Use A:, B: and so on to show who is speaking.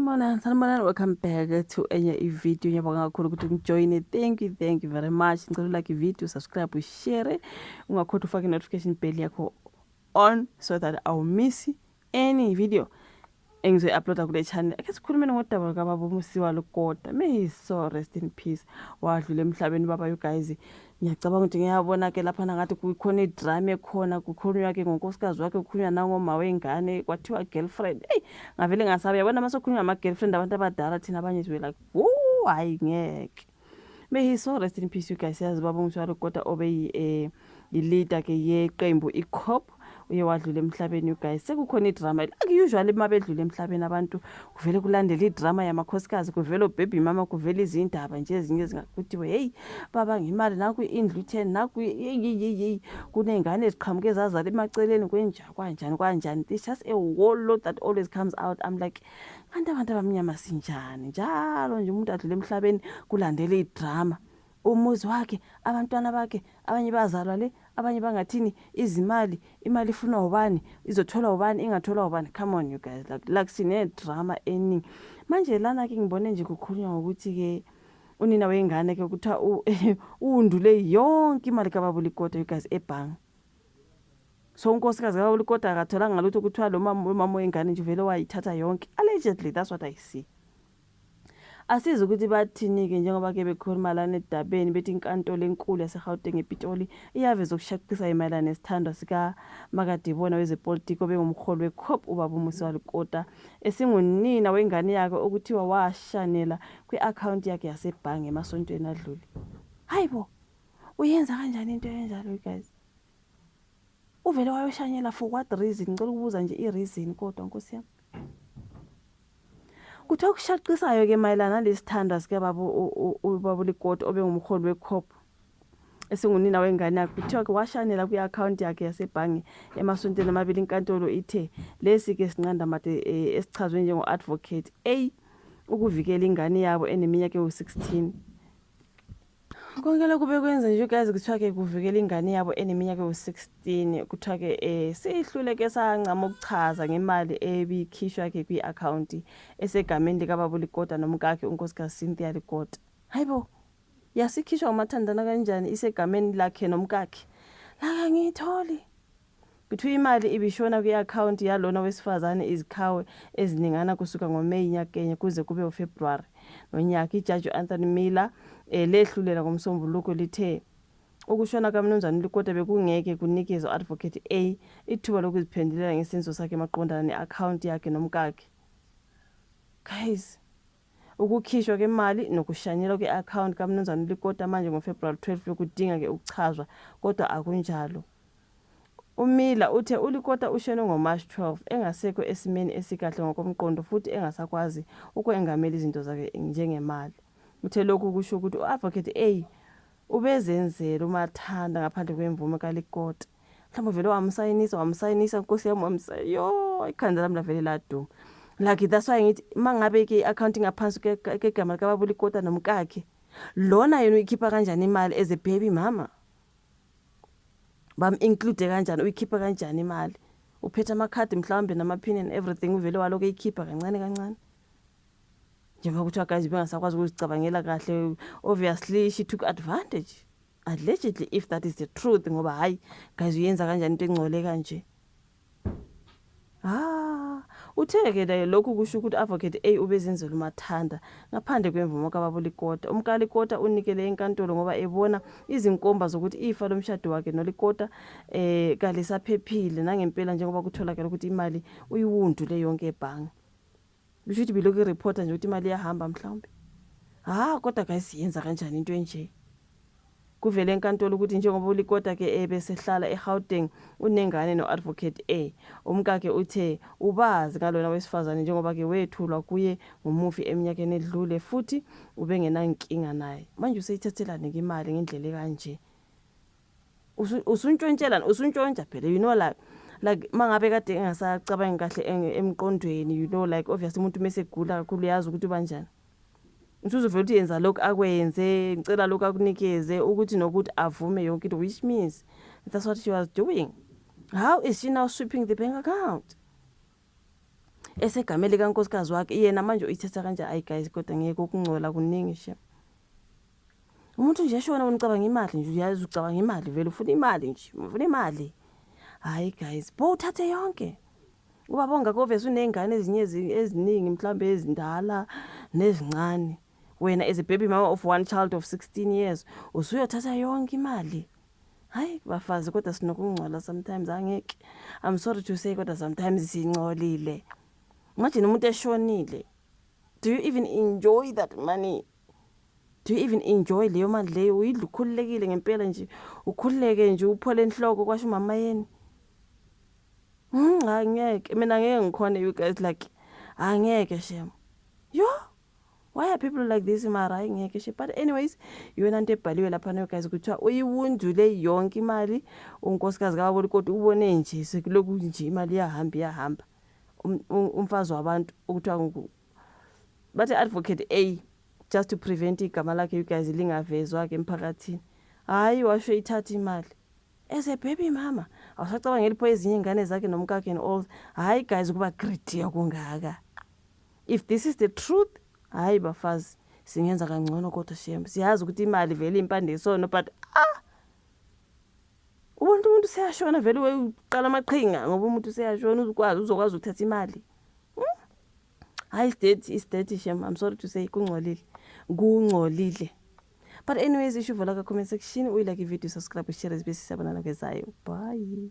A: Sanibonani, sanibonani. Welcome back to enye i-video. Ngiyabonga kakhulu ukuthi ungijoyine. Thank you, thank you very much. Ngicela like i-video, subscribe, ushare. Ungakhohlwa ufake i-notification bell yakho on so that awumiss any video engizoyi-uploada kule channel. Ake sikhulumeni ngodaba lukababa uMosiuoa Lekota. May his soul rest in peace. Wadlula emhlabeni baba, you guys. Ngiyacabanga ukuthi ngiyabona ke lapha ngathi kukhona idrama ekhona, kukhulunywa ke ngonkosikazi wakhe, kukhulunywa nangoma wengane, kwathiwa girlfriend. Hey, ngavele ngasaba, yabona masokhulunywa ngama-girlfriend abantu abadala, thina abanye sibe like, woo, hayi ngeke. May his soul rest in peace, you guys. Yazi baba uMosiuoa Lekota obe yi-leader ke yeqembu i-COP uye wadlula emhlabeni, you guys. Sekukhona idrama like usually uma bedlula emhlabeni abantu kuvele kulandela idrama yamakhosikazi, kuvele baby mama, kuvele izindaba nje ezinye ezingakuthiwe hey baba ngemali, naku indlu itheni, naku yeyi kuney'ngane eziqhamuke zazala emaceleni kwenja, kwanjani kwanjani. It's just a whole lot that always comes out. I'm like, kanti abantu abamnyama sinjani? Njalo nje umuntu adlule emhlabeni kulandela idrama, umuzi wakhe, abantwana bakhe, abanye bazalwa le, abanye bangathini, izimali, imali ifunwa ubani, izotholwa ubani, ingatholwa ubani. Come on, you guys, like sine-drama eningi manje lana-ke. Ngibone nje kukhulunywa ngokuthi-ke unina wengane-ke kuthiwa uwundule yonke imali kababa uLekota, you guys, ebhange. So unkosikazi kababa uLekota akatholanga lutho. Kuthiwa lo mama wengane nje vele wayithatha yonke, allegedly. That's what I see. Asizi ukuthi bathini-ke njengoba-ke bekhuluma lana edabeni, bethi inkantolo enkulu yaseGauteng ePitoli iyaveza ukushaqisa mayelana nesithandwa sikamakadibona wezepolitiki obengumholi we-COP ubaba uMosiuoa Lekota, esingunina wengane yakhe, okuthiwa washanela kwi-akhawunti yakhe yasebhange emasontweni adlule. Hayi bo, uyenza kanjani into enjalo, you guys? Uvele wayoshanyela for what reason? Ngicela ukubuza nje i-reason kodwa, nkosi yami. Kuthiwa okushaqisayo-ke mayelana nalesithandwa sikababa ubaba uLekota obengumholi we-COP esingunina wengane yakhe, kuthiwa-ke washanela kwi-akhawunti yakhe yasebhange emasontweni amabili. Inkantolo ithe lesi-ke sinqandamade esichazwe njengo-Advocate A ukuvikela ingane yabo eneminyaka ewu-16. Konke lokhu bekwenza nje, guys, kuthiwa-ke kuvikela ingane yabo eneminyaka ewu-16. Kuthiwa-ke sihluleke sancama ukuchaza ngemali ebikhishwa-ke kwi-akhawunti esegameni likababa uLekota nomkakhe unkosikazi Cynthia Lekota. Hayibo, yasikhishwa umathandana kanjani isegameni lakhe nomkakhe? La angiyitholi. Kuthiwa imali ibishona kwi-akhawunti yalona wesifazane izikhawu eziningana kusuka ngoMeyi nyakenye kuze kube uFebruwari nonyaka. Ijaji u-Anthony Miller lehlulela ngoMsombuluko lithe ukushona kaMnumzane Lekota bekungeke kunikeze u-Advocate A ithuba lokuziphendulela ngesenzo sakhe maqondana ne-akhawunti yakhe nomkakhe. Guys, ukukhishwa kwemali nokushanyelwa kwe-akhawunti kaMnumzane Lekota manje ngoFebruwari 12 bekudinga-ke ukuchazwa, kodwa akunjalo. UMiller uthe uLekota ushone ngoMashi 12 engasekho esimeni esikahle ngokomqondo futhi engasakwazi ukwengamela izinto zakhe njengemali. Uthe lokhu kusho ukuthi u-Advocate A ubezenzela umathanda ngaphandle kwemvume kaLekota. Mhlawumbe vele wamsayinisa, wamsayinisa, nkosi yami, yo, ikhanda lami lavele laduma. Like, that's why ngithi mangabe-ke i-akhawunti ingaphansi kegama likababa uLekota nomkakhe, lona yena uyikhipha kanjani imali as a baby mama? Bam-include kanjani? Uyikhipha kanjani imali? Uphethe amakhadi mhlawumbe namaphini and everything, uvele walokhu eyikhipha kancane kancane. Njengoba kuthiwa, guys, bengasakwazi ukuzicabangela kahle, obviously she took advantage, allegedly, if that is the truth, ngoba hayi guys, uyenza kanjani into engcole kanje? Ah, uthe-ke le lokhu kusho ukuthi Advocate A ubezenzela umathanda ngaphandle kwemvumo kababa uLekota. UmkaLekota unikele enkantolo ngoba ebona izinkomba zokuthi ifa lomshado wakhe noLekota kalisaphephile nangempela, njengoba kutholakala ukuthi imali uyiwundule yonke ebhange. Kusho ukuthi bilokhu ireporta nje ukuthi imali iyahamba mhlawumbe. Ha, kodwa guys, yenza kanjani into enje? Kuvele enkantolo ukuthi njengoba uLekota ke ebesehlala eGauteng unengane no-Advocate A. Umkakhe uthe ubazi ngalona wesifazane njengoba ke wethulwa kuye ngumufi eminyakeni edlule futhi ubengenankinga naye. Manje useyithathelani ke imali ngendlela ekanje? Usuntshontshelana, usuntshontsha phela, like mangabe kade engasacabangi kahle emqondweni, like obviously umuntu mesegula kakhulu uyazi ukuthi ubanjani. Usuzovela ukuthi yenza lokhu akwenze, ngicela lokhu akunikeze, ukuthi nokuthi avume yonke into, which means that's what she was doing. How is she now sweeping the bank account? Esegameni likankosikazi wakhe yena manje uyithatha kanjani? Ayi guys, kodwa ngeke, ukungcola kuningi shem. Umuntu nje eshona, wena ucabanga imali nje, uyazi ucabanga imali vele, ufuna imali nje, ufuna imali. Hayi guys, bo uthathe yonke. Ubaba ongaka obvious uney'ngane ezinye eziningi, mhlawumbe ezindala nezincane. Wena as a baby mama of one child of 16 years, usuyothatha yonke imali. Hayi bafazi, kodwa sinokungcola sometimes, angeke. I'm sorry to say, kodwa sometimes singcolile. Imagine umuntu eshonile. Do you even enjoy that money? Do you even enjoy leyo mali leyo? Uyidla ukhululekile ngempela nje. Ukhululeke nje, uphole enhloko, kwasho umama yeni. Angeke mina, ngeke ngikhone, you guys, like angeke shem. Yo, why are people like this mara? Hayi ngeke shem. But anyways, iyona nto ebhaliwe lapha no guys, kuthiwa uyiwundule yonke imali unkosikazi kababa, kodwa ubone nje sekulokhu nje imali iyahamba, iyahamba. Umfazi wabantu okuthiwa bathi Advocate A, just to prevent igama lakhe, you guys, lingavezwa ke emphakathini. Hayi, washo ithatha imali as a baby mama, awusacabangeli pho ezinye ingane zakhe nomkakhe and all. Hayi guys, kuba greedy kungaka. If this is the truth, hayi bafazi, singenza kangcono kodwa shem. Siyazi ukuthi imali vele impande yesono, but ah, ubona umuntu useyashona vele, uqala amaqhinga ngoba umuntu useyashona, uzokwazi uzokwazi ukuthatha imali. Hayi, it's dirty, it's dirty shem. I'm sorry to say, kungcolile, kungcolile. But anyways, isho uvela ka comment section, uyilike ivideo, subscribe, share, bese siyabonana kwezayo. Bye.